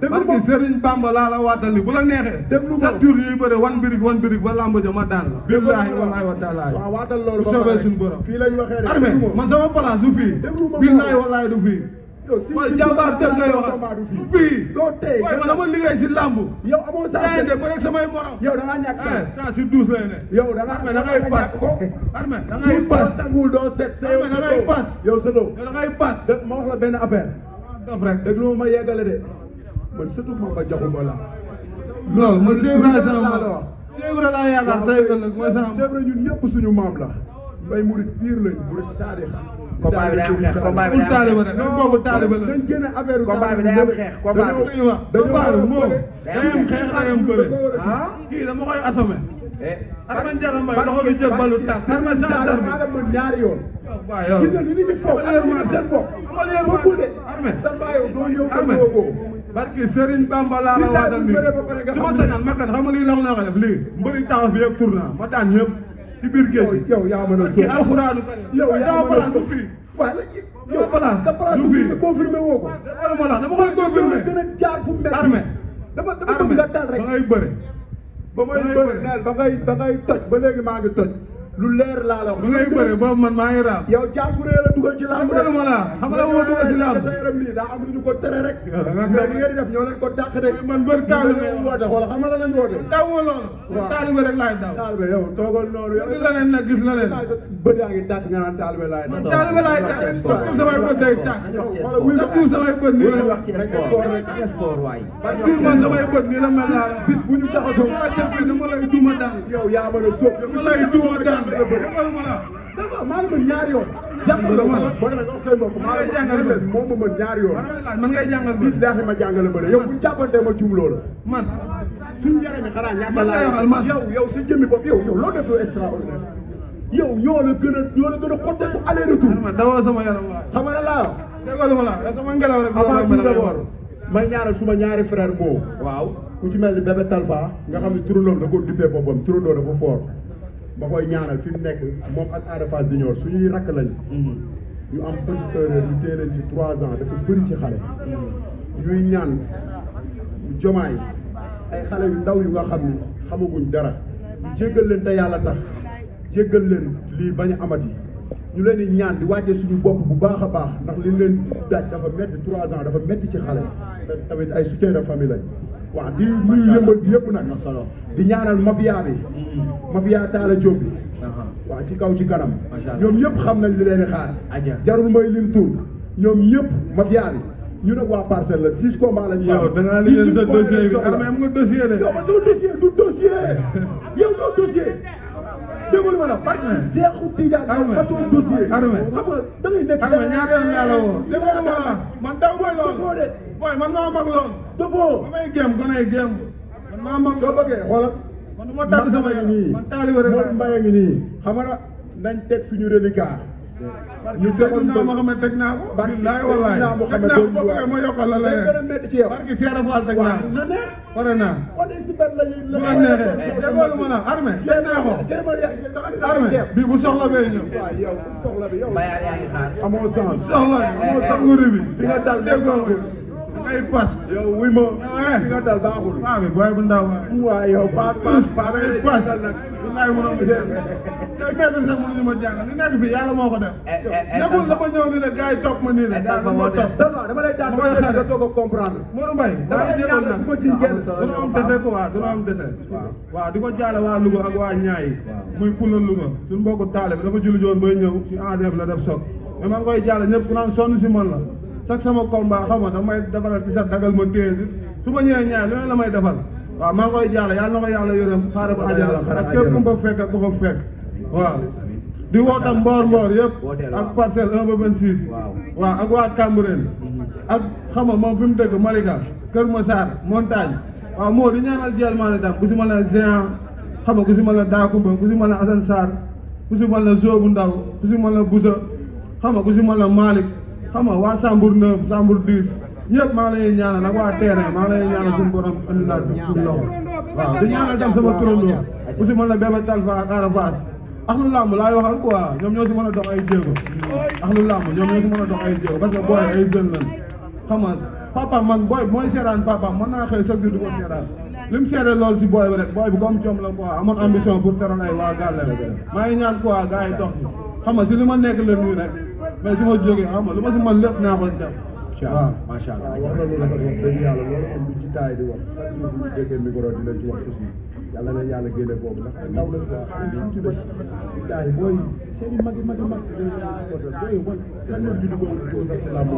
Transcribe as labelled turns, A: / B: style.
A: déglu ma Serigne Bamba laa la waatal ni bu la neexee. déglu ma chaque jour ñuy bëre wan birig ba lamb ja ma daan la. billaahi wallaahi wa taala.
B: waaw waatal loolu
A: ba pare suñu borom.
B: fii lañ waxee rek
A: Armé man sama place du fii. billaahi wallaahi du fii. mooy jàmbaar dëgg ngay wax du fii.
B: doo tey
A: man dama liggéey si lamb.
B: yow amoo saa
A: de ba rek samay morom.
B: yow da ngaa ñàkk
A: saa si douze lay ne.
B: yow da ngay
A: pas Armé da ngay pas
B: tagul doo set
A: Armé da ngay pas
B: yow sa doo
A: da ngay pas
B: ma wax la benn affaire
A: dof rek
B: déglu ma yeggale de man surtout ma ko joxu ba la
A: loolu man Cheikh Ibrahima sama maam Cheikh Ibrahima laa yaakaar tey ëllëg mooy sama
B: Cheikh Ibrahima ñun ñëpp suñu maam la mbay murid piir lañ murid saadix
C: combat bi day am xeex combat bi day am xeex
A: non boobu taaliba la
B: dañ génne affaire
C: combat bi day am xeex combat bi
A: dañuy wax combat bi moom day am xeex day am bëre kii dama koy assommé Armé Ndiaga Mbaye loxo du jël balu tas Armé sans dar bi
B: mën ñaari yoon
A: waaw yow
B: gis nga ni nit ñi foog seen bopp bokkul de
A: Armé
B: doo ñëw
A: Armé barki Serigne Bamba laa la waatal nii su ma sañoon makkan xam nga lii la nga def lii mbëri taxaw bi yëpp tournant ma daan ñëpp ci biir géej
B: yow yaa mën a
A: ki alxuraanu yow sama place du fii yow place
B: sa place du fii confirmé woo ko
A: ma la dama koy confirmé
B: gën a jaar fu mel
A: Armé
B: dama bëgg nga dal rek
A: ba ngay bëre
B: ba may bëre neel ba ngay toj ba léegi maa ngi toj lu leer laa la wax
A: ba ngay bëre boobu man maa ngi raam
B: yow jàmbure la dugal ci lamb
A: rek ma la xam nga moo dugal ci lamb
B: sa yaram nii daa am lu ñu ko tere rek mais li ngeen di def ñoo leen ko dàq rek
A: man bër kaalu ne
B: woote xool xam nga lañ woote
A: daw ma loolu taalibe rek laay daw
B: taalibe yow toogal noonu yow
A: gis la leen nag gis la leen
B: bët yaa ngi tàkk nga naan taalibe laay daw
A: taalibe laay daw surtout samay bët day tàkk surtout samay bët nii la
C: wax ci sport waay
A: surtout man samay bët nii la mel laa
B: bis bu ñu jaxasoo
A: ma jàppee dama lay duma daan
B: yow yaa mën a sóob
A: dama lay duma daan
B: maa ngi mën ñaari yoon jàngal ma boo demee wax seen bopp maa ngi jàngal leen moom ma mën ñaari yoon
A: man ngay jàngal
B: bi daaxi ma jàngale bëre yow bu ñu jàppantee ma juum loolu
A: man
B: suñu yaram yi xanaa ñàkk laa yow sa jëmmi bopp yow loo def lu extraordinaire yow ñoo la gën a xotteeku aller retour
A: dawoo sama yaram waa
B: xam nga laa
A: déggoo ma la sama ngelaw rek
B: avant tout d'abord may ñaanal suma ñaari frère moo
C: waaw
B: ku ci mel ni bébé Talfa nga xam ne turandoom da ko duppee boppam turandoo dafa fort ba koy ñaanal fi mu nekk moom ak Ada Fass Junior suñuy rakk lañ ñu am petite erreur ñu téye leen ci 3 ans dafa bëri ci xale ñuy ñaan jomaay ay xale yu ndaw yu nga xam ni xamaguñ dara ñu jéggal leen te yàlla tax jéggal leen lii bañ a amati ñu leen di ñaan di wàcce suñu bopp bu baax a baax ndax li leen daj dafa métti 3 ans dafa métti ci xale te tamit ay soutien de famille lañ waaw di nuyu yëmbal bi yëpp nag di ñaanal mafia bi mafia Talla Diop bi waaw ci kaw ci kanam ñoom ñëpp xam nañ li leen di xaar jarul may lim tur ñoom ñëpp mafia bi ñu nag waa parcelle la 6 combats lañ
A: yow da ngaa lijjal sa dossier bi Armé am nga dossier de
B: yow man sama dossier du dossier yow doo dossier déggul ma la parce que Cheikhou Tidiane fatoo dossier
A: Armé
B: xam nga da ngay nekk
A: Armé ñaari yoon laa la woo déggul ma la man daw mooy loolu booy man maa mag loolu
B: dafoo
A: damay gém gonay gém man maa mag
B: soo bëggee xoolal
A: man du ma tàgg sama yaram man taalibe rek
B: Modou Mbaye ngi nii xam nga nañ teg suñu reliquat
A: ñu seetlu naa ma xam ne teg naa ko billaay wallaay teg naa ko bëgg ma yokkal la la
B: gën a métti ci yow
A: barki Seera Fall teg naa pare naa
B: on est super la ñuy
A: bu la neexee déggoo ma la Armé teg naa ko Armé bii bu soxla bee ñëw
B: waaw yow soxla bi yow
C: bayaar yaa ngi xaar
B: amoo sens
A: soxla amoo sanguri bi
B: fi nga dal
A: déggoo ngay pas
B: yow wuy ma fi nga dal baaxul
A: waaw bi booy bu ndaw
B: waaw yow pas
A: ngay pas billaay mënoo ma jàng tey maître sax mënuñu ma jàng li nekk fii yàlla moo ko def nekkul dama ñëw ni ne gars yi topp ma nii ne gars yi ma topp
B: dama lay daan nga soog a comprendre
A: Modou Mbaye daa ngi jégal nag
B: ko ci kenn
A: duna am dese ko waaw duna am dese waaw di ko jaale waa Louga ak waa Ñaayi muy Pula Louga suñu mbokku taale bi dafa julli joon bay ñëw si engrais bi la def soog mais maa ngi koy jaale ñëpp ku naan sonn si man la chaque sama combat xam nga damay defaral di sa dagal ma téye su ma ñëwee Ñaayi loolu la may defal waaw maa ngi koy jaale yàlla na ko yàlla yërëm xaaral ko àjjana ak képp ku ko fekk ak ku ko fekk waaw di woo tam mboor yëpp ak parcelle 1 ba 26 waaw ak waa Cambérène ak xam nga moom fi mu dëkk Malika Kër Massar Montagne waaw moo di ñaanal jeel maa ne tam ku si mel ne Géant xam nga ku si mel ne Dakumba ku si mel ne Assane Sarr ku si mel ne Zo bu ndaw ku si mel ne Boussa xam nga ku si mel ne Malick xam nga waa Sambour 9 Sambour 10 ñëpp maa ngi lay ñaanal ak waa terrain maa ngi lay ñaanal suñu borom andi laal suñu loxo waaw di ñaanal tam sama turandoo ku si mel ne Bébé Talfa ak Ada Fass ak lu làmb laay waxal quoi ñoom ñoo si mën a dox ay jéego ak lu làmb ñoom ñoo si mën a dox ay jéego parce que booy ay jeunes lañ xam nga papa man booy bi mooy seetaan papa mën naa xëy chaque jour di ko seetaan li mu seede loolu si booy bi rek booy bi comme jom la quoi amoon ambition pour teral ay waa gàlle maa ngi ñaan quoi gars yi dox xam nga si li ma nekk la nii rek mais su ma jógee xam nga lu ma si mën lépp naa ko def waaw
C: macha allah
B: wax na lu rafet wax dëgg yàlla loolu am du ci taay di wax chaque jour bu ñu déggee micro di leen ci wax aussi yàlla na yàlla génne foofu ndax ndaw lañ quoi tuuti de gars yi booy seen i mag dañu seen supporter booy man kan la judd ko sax ci làmb